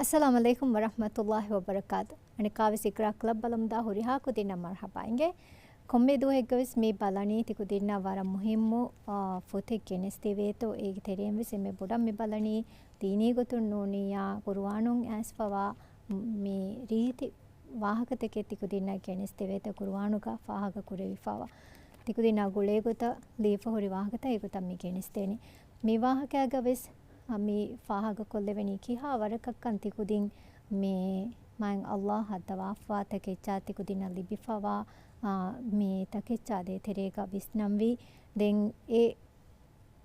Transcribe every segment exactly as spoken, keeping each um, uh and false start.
އައްސަލާމު ޢަލައިކުމް ވަރަޙްމަތުﷲި ވަބަރަކާތު. އަނެއްކާވެސް އިޤްރާ ކްލަބް ބަލަމުންދާ ހުރިހާ ކުދިންނަށް މަރްޙަބާ އިނގޭ. ކޮންމެ ދުވަހެއްގަވެސް މި ބަލަނީ ތިކުދިންނަށް ވަރަށް މުހިއްމު، އާ، ފޮތެއް ގެނެސްދެވޭތޯ، އޭގެ ތެރެއިން ވެސް އެންމެ ބޮޑަށް މި ބަލަނީ ދީނީ ގޮތުން ނޫނިއްޔާ ޤުރުއާނުން އައިސްފަވާ މި ރީތި ވާހަކަތަކެއް ތިކުދިންނަށް ގެނެސްދެވޭތޯ، ޤުރުއާނުގަ ފާހަގަ ކުރެވިފަވާ ތިކުދިންނާ ގުޅޭ ގޮތަށް ލިޔެފަ ހުރި ވާހަކަތައް އެގޮތަށް މި ގެނެސްދޭނެ. މި ވާހަކައިގަ ވެސް މި ފާހަގަކޮށްލެވެނީ ކިހާ ވަރަކަށްކަން ތިކުދިން މި މާތް ﷲ ހައްދަވާފަވާ ތަކެއްޗާ ތިކުދިންނަށް ލިބިފަވާ، އާ، މި ތަކެއްޗާ ދޭތެރޭގަ ވިސްނަންވީ. ދެން އެ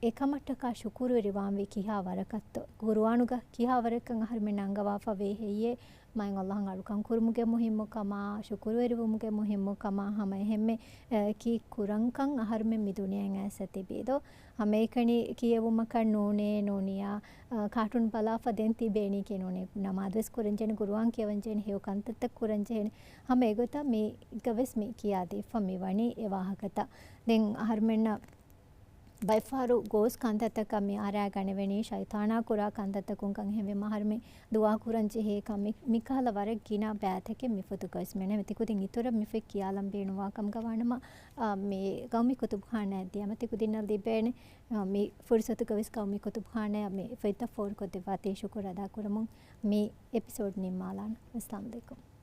އެކަމަށްޓަކާ ޝުކުރުވެރިވާންވީ ކިހާ ވަރަކަށްތޯ؟ ޤުރުއާނުގަ ކިހާ ވަރަކަށް އަހަރުމެން އަންގަވާފަ ވޭ ހެއްޔޭ؟ މާތް ﷲ އަށް އަޅުކަން ކުރުމުގެ މުހިއްމުކަމާ، ޝުކުރުވެރިވުމުގެ މުހިއްމުކަމާ، ހަމަ އެހެންމެ، އެ، ކީއް ކުރަންކަން އަހަރުމެން މި ދުނިޔެއިން އައިސް ތިބީދޯ؟ ހަމައެކަނި ކިޔެވުމަކަށް ނޫނޭ، ނޫނިއްޔާ، އަ، ކާޓޫން ބަލާފަ ދެން ތިބޭނީކީ ނޫނޭ. ނަމާދުވެސް ކުރަންޖެހޭނެ، ޤުރުއާން ކިޔަވަންޖެހޭނެ، ހެޔޮ ކަންތައްތައް ކުރަންޖެހޭނެ. ހަމަ އެގޮތަށް މިގަވެސް މި ކިޔާދީފަ މި ވަނީ އެ ވާހަކަތައް. ދެން އަހަރުމެންނަށް ބައެއްފަހަރު ގޯސް ކަންތައްތަކަށް މި އަރާގަނެވެނީ، ޝައިޠާނާ ކުރާ ކަންތައްތަކުންކަން. އެހެންވީމަ އަހަރުމެން ދުޢާ ކުރަން ޖެހޭކަން މި، މިކަހަލަ ވަރަށް ގިނަ ބައިތަކެއް މި ފޮތުގަވެސް މި އަންނަނީ. ތިކުދިން އިތުރަށް މިފޮތް ކިޔާލަން ބޭނުންވާކަމުގަ ވާނަމަ، އާ، މި ގައުމީ ކުތުބުޚާނާއަށް ދިޔަމަ ތިކުދިންނަށް ލިބޭނެ. އާ، މި ފުރުސަތުގަވެސް ގައުމީ ކުތުބުޚާނާއަށް މި ފޮތްތައް ފޯރުކޮށްދެއްވާތީ ޝުކުރު އަދާކުރަމުން މި އެޕިސޯޑް ނިންމާލާނަން. އައްސަލާމު ޢަލައިކުމް.